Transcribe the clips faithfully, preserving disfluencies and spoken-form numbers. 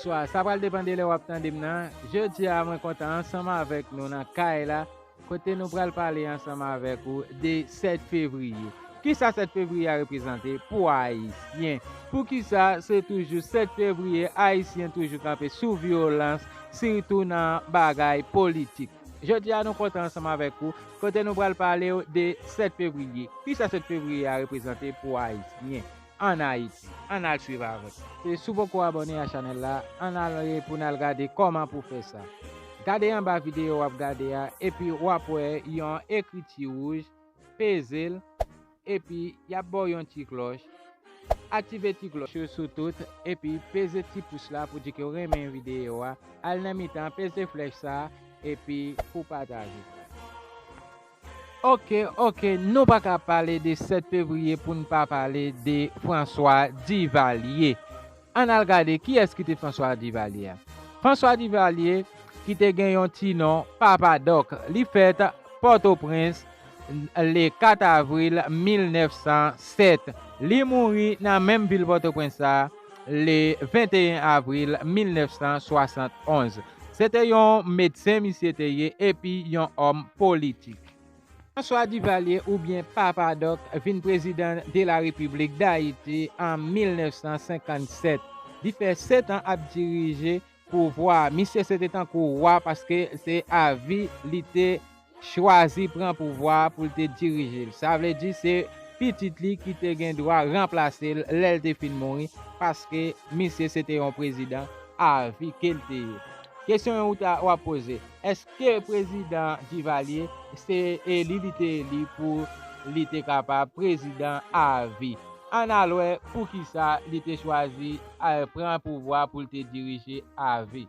Bonswa, sa pral depann de lè w ap tande m nan. Jodi a, mwen kontan ansanm avèk nou nan kay la, kote nou pral pale ansanm avèk ou de sèt fevriye. Kisa sèt fevriye a reprezante pou Ayisyen? Poukisa se toujou sèt fevriye Ayisyen toujou kanpe sou vyolans, sitou nan bagay politik? Jodi a, nou kontan ansanm avèk ou, kote nou pral pale w de sèt fevriye. Kisa sèt fevriye a reprezante pou Ayisyen an Ayiti? Ann al swiv avèk. E si w poko abòne a chanèl la, ann ale pou n al gade kòman pou fè sa. Gade anba videyo w ap gade a, epi w ap wè yon ekriti wouj, peze l, epi y ap ba w yon ti klòch. Aktive ti klòch yo sou tout, epi peze ti pous la pou di ke w renmen videyo a. Al nan mitan, peze flèch sa, epi pou pataje. Oke, oke, nou pa ka pale de sèt fevriye pou n pa pale de François Duvalier. Ann al gade kiyès ki te François Duvalier a. François Duvalier, ki te gen yon ti non Papa Doc, li fèt Pòtoprens le kat avril mil nèf san sèt. Li mouri nan menm vil Pòtoprens sa le venteyen avril mil nèf san swasantonz. Se te yon medsen misye te ye epi yon òm politik. François Duvalier oubyen Papa Doc vin prezidan de la Repiblik Dayiti an mil nèf san senkannsèt. Li fè sèt an ap dirije pouvwa. Misye se te tankou wa paske se avi li te chwazi pran pouvwa pou l te dirije l. Sa vle di se pitit li ki te gen dwa ranplase l lè l te fin mouri, paske misye se te yon prezidan avi ke l te ye. Kesyon w ta, w ap poze, èske prezidan Duvalier se eli li te eli pou li te kapab prezidan avi? Ann al wè poukisa li te chwazi, eh, pran pouvwa pou l te dirije avi.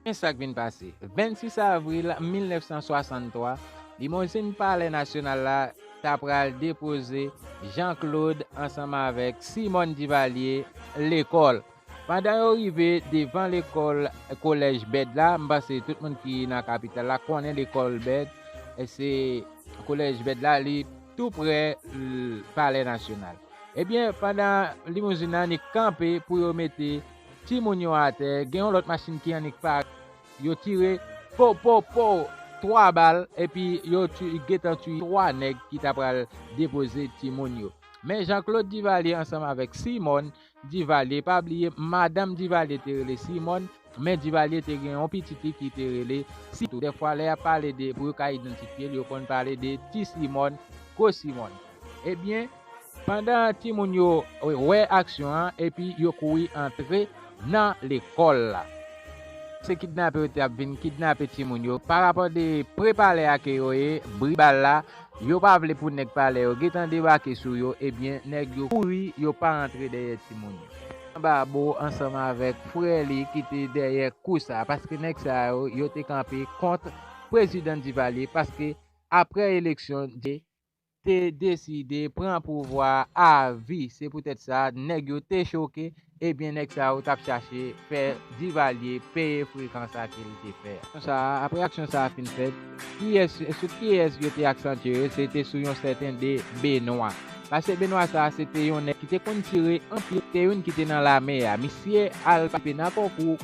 Men sa k vin pase. Vennsis avril mil nèf san swasanntwa, limozin Palè Nasyonal la ta pral depoze Jean Claude ansanm avèk Simone Duvalier lekòl. Pandan yo rive devan lekòl Kolèj Bèd la, m panse tout moun ki nan kapital la konnen lekòl Bèd, e se Kolèj Bèd la, li tou prè, l, Palè Nasyonal. Ebyen, pandan limozin nan annik kanpe pou yo mete timoun yo atè, gen yon lòt machin ki annik parèt, yo tire po, po, po, twa bal, epi yo ti-, gentan tiye twa nèg ki ta pral depoze timoun yo. Men Jean Claude Duvalier ansanm avèk Simone Duvalier, pa bliye, madanm Duvalier te rele Simone, men Duvalier te gen yon pitit li ki te rele Sitou. Dèfwa, lè y ap pale de, pou yo ka idantifye l, yo konn pale de Ti Simòn, Gwo Simòn. Ebyen, pandan timoun yo wè aksyon an, epi yo kouri antre nan lekòl la. Se kidnapè yo te ap vin kidnape timoun yo. Pa rapò de pre palè a ke yo ye, bri bal la, yo pa vle pou nèg palè yo gentan debake sou yo, ebyen, nèg yo kouri, yo pa antre dèyè timoun yo. Babo ansanm avèk frè li ki te dèyè kou sa, paske nèg sa yo, yo te kanpe kont prezidan Duvalier, paske aprè eleksyon, te deside pran pouvwa a vi. Se poutèt sa, nèg yo te choke, ebyen, nèg sa yo t ap chache fè Duvalier peye frekan sa ke l te fè a. Sa, aprè aksyon sa a fin fèt, kiyès, sou kiyès yo te aksantye yo, se te sou yon sèten de Benoît. Paske Benoît sa a, se te yon nèg ki te konn tire anpil, te youn ki te nan lame a. Misye al patisipe nan konkou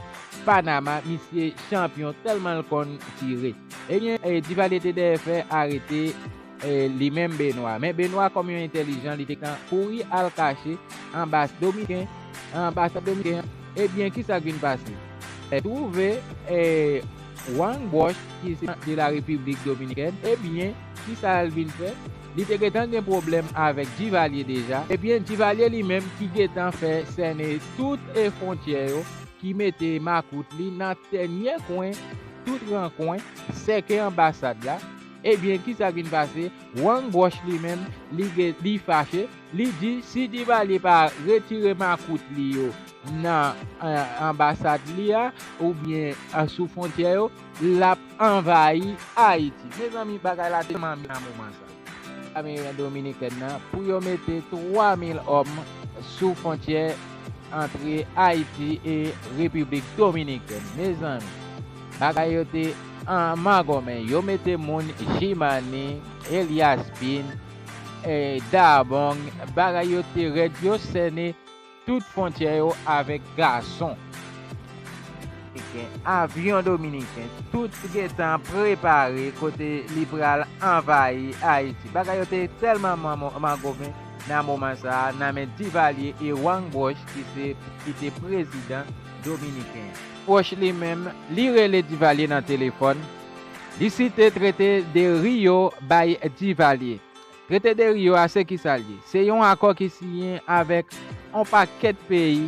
Panama, misye chanpyon tèlman l konn tire. Ebyen, e, Duvalier te dèyè fè arete, e, li menm Benoît. Men Benoît, kòm yon entèlijan, li te gentan kouri al kache anba Dominiken, anbasad dominiken an. Ebyen, kisa k vin pase? E, twouve, e, Juan Bosch, ki se de la Repiblik Dominikèn, ebyen, kisa l vin fè? Li te gentan gen pwoblèm avèk Duvalier deja. Ebyen, Duvalier li menm ki gentan fè sène tout, e, fwontyè yo, ki mete makout li nan dènye kwen tout rankwen, sèke anbasad la. Ebyen, kisa k vin pase? Juan Bosch li menm, li gen, li fache, li di si Duvalier pa retire makout li yo nan, eh, anbasad li a, oubyen, eh, sou fwontyè yo, l ap anvayi Ayiti. Mezanmi, bagay la te tèlman nan moman sa. Lame dominikèn nan pou yo mete twa mil òm sou fwontyè antre Ayiti e Repiblik Dominikèn. Mezanmi, bagay yo te an mangonmen. Yo mete moun Jimani, Elias Pin, e, Dabong, bagay yo te rèd, yo sène tout fwontyè yo avèk gason. dominiken, avyon dominiken, tout gentan prepare kote li pral anvayi Ayiti. Bagay yo te tèlman manmo-, magomen nan moman sa a, nan men Divalye e Juan Bosch ki se, ki te prezidan dominiken an. Bosch li menm, li rele Divalye nan telefòn, li site Trete de Riyo bay Divalye. Trete de Riyo a se kisa l ye? Se yon akò ki siyen avèk yon pakèt peyi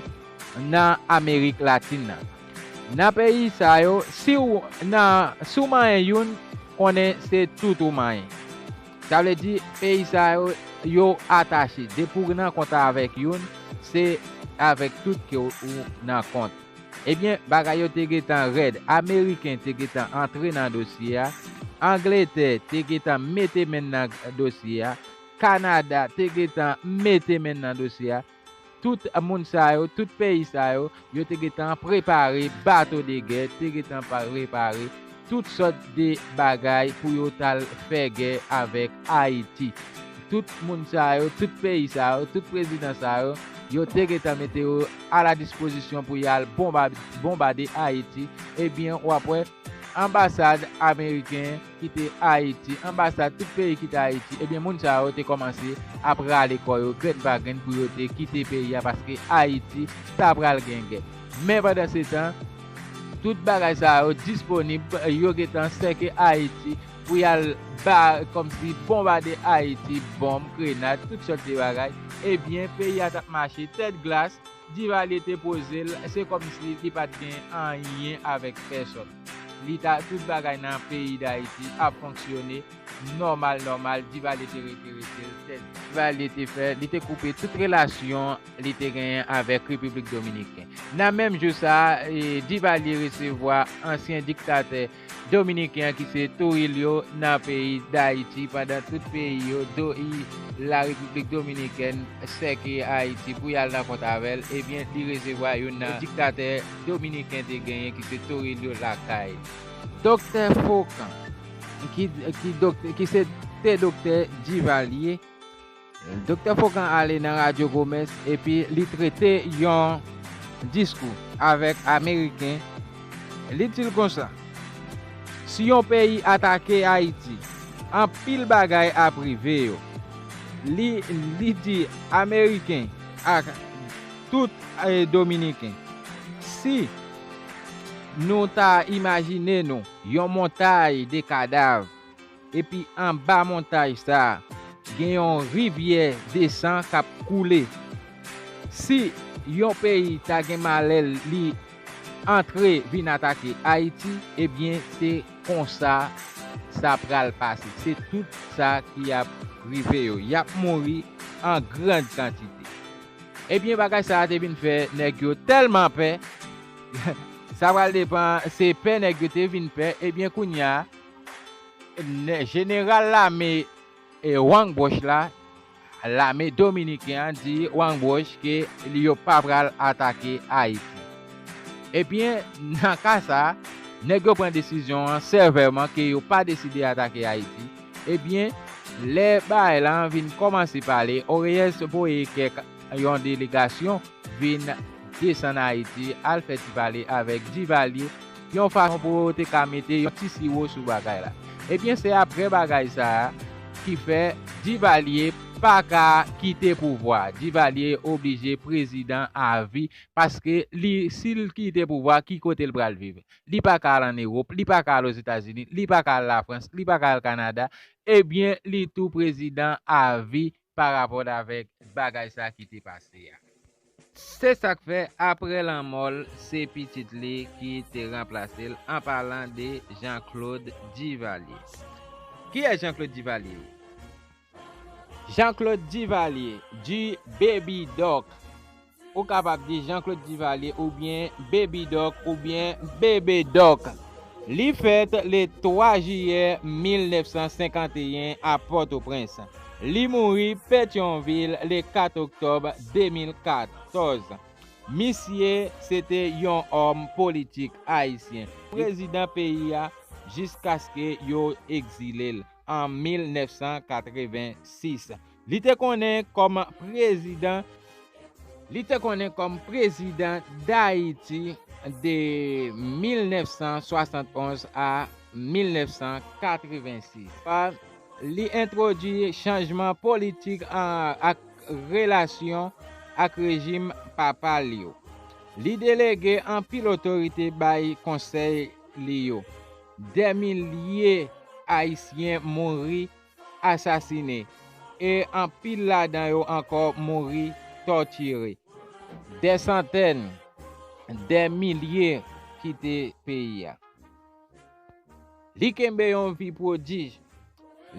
nan Amerik Latin nan. Nan peyi sa yo, si w nan, si w manyen youn, konnen se tout ou manyen. Sa vle di, peyi sa yo, yo atache. Depi w nan kont avèk youn, se avèk tout ke w, ou nan kont. Ebyen, bagay yo te gentan rèd. Ameriken te gentan antre nan dosye a. Angletè te gentan mete men nan dosye a. Kanada te gentan mete men nan dosye a. Tout moun sa yo, tout peyi sa yo, yo te gentan prepare bato de gè, te gentan pa-, prepare tout sòt de bagay pou yo t al fè gè avèk Ayiti. Tout moun sa yo, tout peyi sa yo, tout prezidan sa yo, yo te gentan mete yo a la dispozisyon pou y al bonba-, bonbade Ayiti. Ebyen, w ap wè, anbasad ameriken ki te Ayiti, anbasad tout peyi ki te Ayiti, ebyen, moun sa yo te kòmanse ap rale kò yo grenn pa grenn pou yo te kite peyi a, paske Ayiti ta pral gen gè. Men pandan se tan, tout bagay sa yo disponib, yo gentan sèke Ayiti pou y al ba, kòmsi bonbade Ayiti, bonm, grenad, tout sòt de bagay. Ebyen, peyi a t ap mache tèt glas, Divalye te poze l, se kòmsi li pa t gen anyen avèk pèsòn. Li ta, tout bagay nan peyi Dayiti ap fonksyone nòmal, nòmal. Divalye te rete, rete l tèt. Divalye te fè, li te koupe tout relasyon li te genyen avèk Repiblik Dominiken. Nan menm jou sa a, e, Divalye resevwa ansyen diktatè dominiken an ki se Trujillo nan peyi Dayiti, pandan tout peyi yo, do, i, la Repiblik Dominikèn sèke Ayiti pou y al nan kont avè l, ebyen, li resevwa youn nan diktatè dominiken te genyen ki se Trujillo lakay. Doktè Fokan, ki, ki, doktè, ki se te doktè Divalye, Doktè Fokan ale nan Radyo Gomès epi li trete yon diskou avèk Ameriken. Li di l konsa, si yon peyi atake Ayiti, anpil bagay ap rive yo. Li, li di Ameriken ak tout, eh, Dominiken, si nou ta imajine nou yon montay de kadav, epi anba montay sa a, gen yon rivyè de san k ap koule. Si yon peyi ta gen malè li antre vin atake Ayiti, ebyen, se konsa sa pral pase. Se tout sa ki ap rive yo. Y ap mouri an grann kantite. Ebyen, bagay sa a te vin fè nèg yo tèlman pè. Sa pral depann, se pè nèg yo te vin pè. Ebyen, kounye a, nè-, jeneral lame, e, Juan Bosch la, lame dominiken an di Juan Bosch ke li yo pa pral atake Ayiti. Ebyen, nan ka sa a, nèg yo pran desizyon an sevèman ke yo pa deside atake Ayiti. Ebyen, lè bagay la vin kòmanse pale, Oreyès voye kèk yon delegasyon vin desann Ayiti, al fè ti pale avèk Divalye, yon fason pou yo te ka mete yon ti siwo sou bagay la. Ebyen, se apre bagay sa a ki fè Divalye pa ka kite pouvwa. Divalye oblije prezidan avi, paske li, si l kite pouvwa, ki kote l pral viv? Li pa ka al ann Ewòp, li pa ka al Ozetazini, li pa ka al Lafrans, li pa ka al Kanada. Ebyen, li tou prezidan avi pa rapò avèk bagay sa ki te pase a. Se sa k fè, apre lanmò l, se pitit li ki te ranplase l, an palan de Jean-Claude Duvalier. Kiyès Jean-Claude Duvalier ye? Jean-Claude Duvalier, di Baby Doc. Ou kapab di Jean-Claude Duvalier oubyen Baby Doc oubyen Bebe Doc. Li fèt le twa jiyè mil nèf san senkanteyen a Pòtoprens. Li mouri Petyonvil le kat oktòb de mil katòz. Misye se te yon òm politik ayisyen, prezidan peyi a jiskaske yo egzile l an mil nèf san katrevensis. Li te konnen kòm prezidan Li te konnen kòm prezidan Dayiti de mil nèf san swasantonz a mil nèf san katrevensis. Pa, li entwodui chanjman politik a, ak relasyon ak rejim papa l yo. Li delege anpil otorite bay konsèy li yo. Dè milye Ayisyen mouri asasinen, e anpil ladan yo ankò mouri tòtire. Dè santèn, dè milye kite peyi a. Li kenbe yon vi pwodij.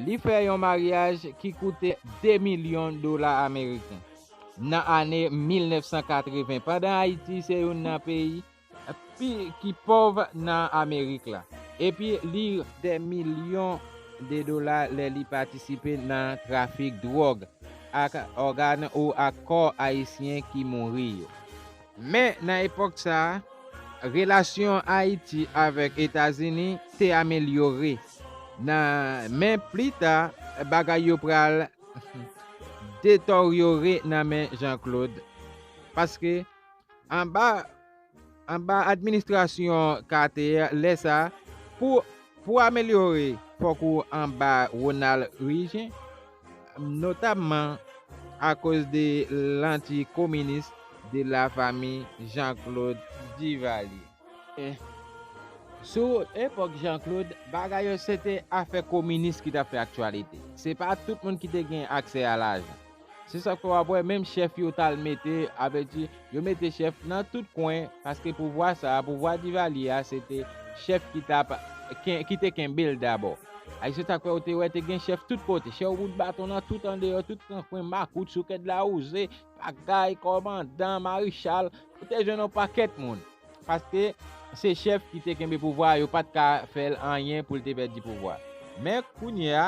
Li fè yon maryaj ki koute de milyon dola ameriken nan ane mil nèf san katreven, pandan Ayiti se youn nan peyi pi, ki pòv nan Amerik la. Epi li dè milyon de dola lè li patisipe nan trafik dwòg ak ògàn ou ak kò ayisyen ki mouri yo. Men nan epòk sa a, relasyon Ayiti avèk Etazini te amelyore. Nan, men pli ta, bagay yo pral detòryore nan men Jean Claude. Paske anba, anba administrasyon Carter, lè sa, pou, pou amelyore, fòk ou anba Ronald Reagan, notamman akoz de lantikominis de la fami Jean Claude Duvalier. Eh, sou epòk Jean Claude, bagay yo se te afè kominis ki t ap fè aktyalite. Se pa tout moun ki te gen aksè a lajan. Se sa k fè w ap wè menm chèf yo t al mete, avèti, yo mete chèf nan tout kwen, paske pouvwa sa a, pouvwa Duvalier a, se te chèf ki t ap, ken-, ki te kenbe l dabò. Ay, se sa k fè w te wè te gen chèf tout kote, chèf bout baton nan tout andeyò, tout nan kwen, makout, soukèt lawouze, pagay, kòmandan, marichal, ou te jwenn yon pakèt moun. Paske se chèf ki te kenbe pouvwa a, yo pa t ka fè l anyen pou l te pèdi pouvwa. Men kounye a,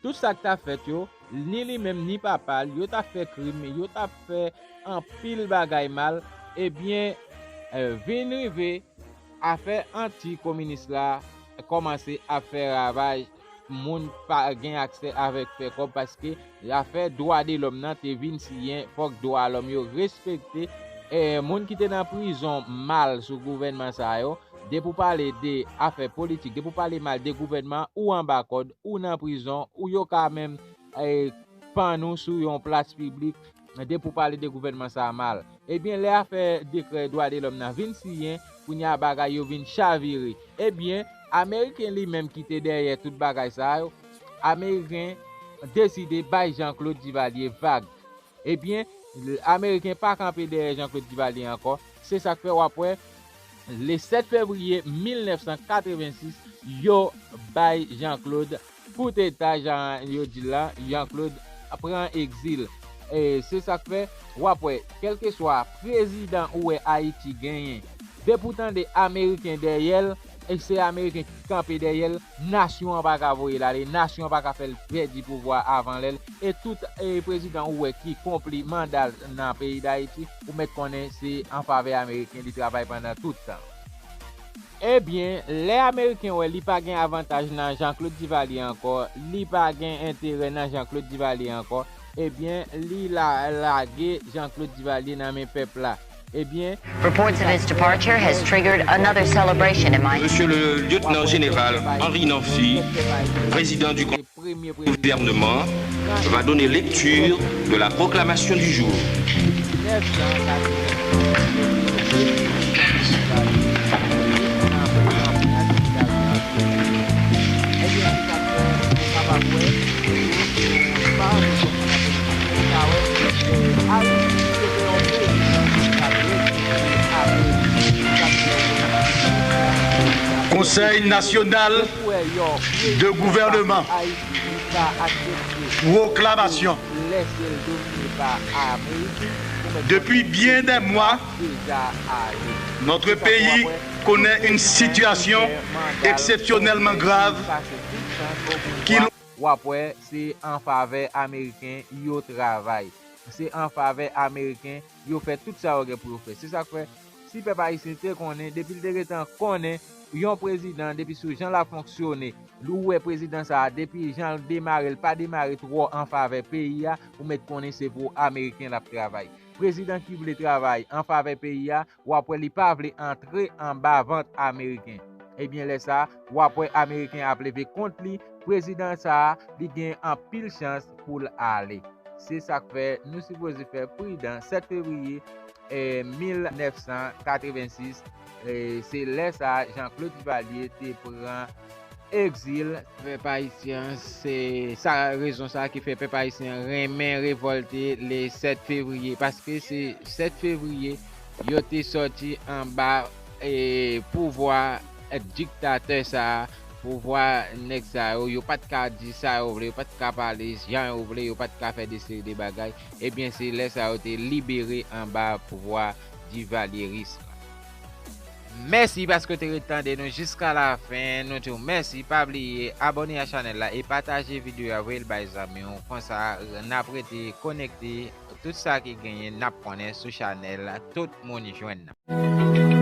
tout sa k t ap fèt yo, ni li menm ni papa l, yo t ap fè krim, yo t ap fè anpil bagay mal, ebyen, eh, vin rive afè anti-kominis la kòmanse ap fè ravaj, moun pa gen aksè avèk fè kòb, paske afè dwa de lòm nan te vin siyen, fòk dwa lòm yo respekte. Eh, moun ki te nan prizon mal sou gouvènman sa yo, depi w pale de afè politik, depi w pale mal de gouvènman, ou anba kòd, ou nan prizon, ou yo ka menm, eh, pann ou sou yon plas piblik, depi w pale de gouvènman sa a mal. Ebyen, lè afè dekrè dwa de lòm nan vin siyen, kounye a bagay yo vin chavire. Ebyen, Ameriken li menm ki te dèyè tout bagay sa yo, Ameriken deside bay Jean Claude Duvalier vag. Ebyen, Ameriken pa kanpe dèyè Jean Claude Duvalier ankò. Se sa k fè w ap wè, le sèt fevriye mil nèf san katrevensis, yo bay Jean Claude kouteta, jan yo di l la, Jean Claude pran egzil. E se sa k fè, w ap wè, kèlkeswa prezidan ou wè Ayiti genyen, depi w tande Ameriken dèyè l, e se Ameriken ki kanpe dèyè l, nasyon an pa ka voye l ale, nasyon an pa ka fè l pèdi pouvwa avan lè l, e tout, e, prezidan ou wè ki konpli manda l nan peyi Dayiti, ou mèt konnen se an favè Ameriken li travay pandan tout tan. Ebyen, lè Ameriken wè li pa gen avantaj nan Jean Claude Duvalier ankò, li pa gen enterè nan Jean Claude Duvalier ankò, ebyen, li la, lage Jean Claude Duvalier nan men pèp la. Ebyen, Reports of his departure has triggered another celebration in my Monsieur le lieutenant général Henri Namphy, président du gouvernement, va donner lecture de la proclamation du jour. Conseil national de gouvernement. Proclamation. Depuis bien des mois, notre pays connaît une situation exceptionnellement grave qui W ap wè, se an favè Ameriken yo travay. Se an favè Ameriken yo fè tout sa yo gen pou yo fè. Se sa k fè, si pèp ayisyen te konnen, depi l te gentan konnen yon prezidan, depi sou jan l ap fonksyone, ou wè prezidan sa a, depi jan l demare, l pa demare twò an favè peyi a, ou mèt konnen se pou Ameriken l ap travay. prezidan ki vle travay an favè peyi a, w ap wè li pa vle antre anba vant ameriken. Ebyen, lè sa a, w ap wè ameriken ap leve kont li, prezidan sa a, li gen anpil chans pou l ale. Se sa k fè nou sipoze fè pridan. Sèt fevriye, eh, mil nèf san katrevensis, eh, se lè sa a Jean Claude Duvalier te pran egzil. Pèp ayisyen, se sa, rezon sa ki fè pèp ayisyen renmen revòlte le sèt fevriye, paske se sèt fevriye yo te sòti anba, eh, pouvwa diktatè sa a, pouvwa nèg sa yo, yo pa t ka di sa yo vle, yo pa t ka pale jan yo vle, yo pa t ka fè de seri de bagay. Ebyen, se lè sa yo te libere anba pouvwa divalyeris la. Mèsi paske w te ret tande nou jiska lafen. Nou di w mèsi. Pa bliye abòne a chanèl la e pataje videyo a, voye l bay zanmi w. Konsa, n ap rete konekte. Tout sa ki genyen, n ap konnen sou chanèl la. Tout moun jwenn nan.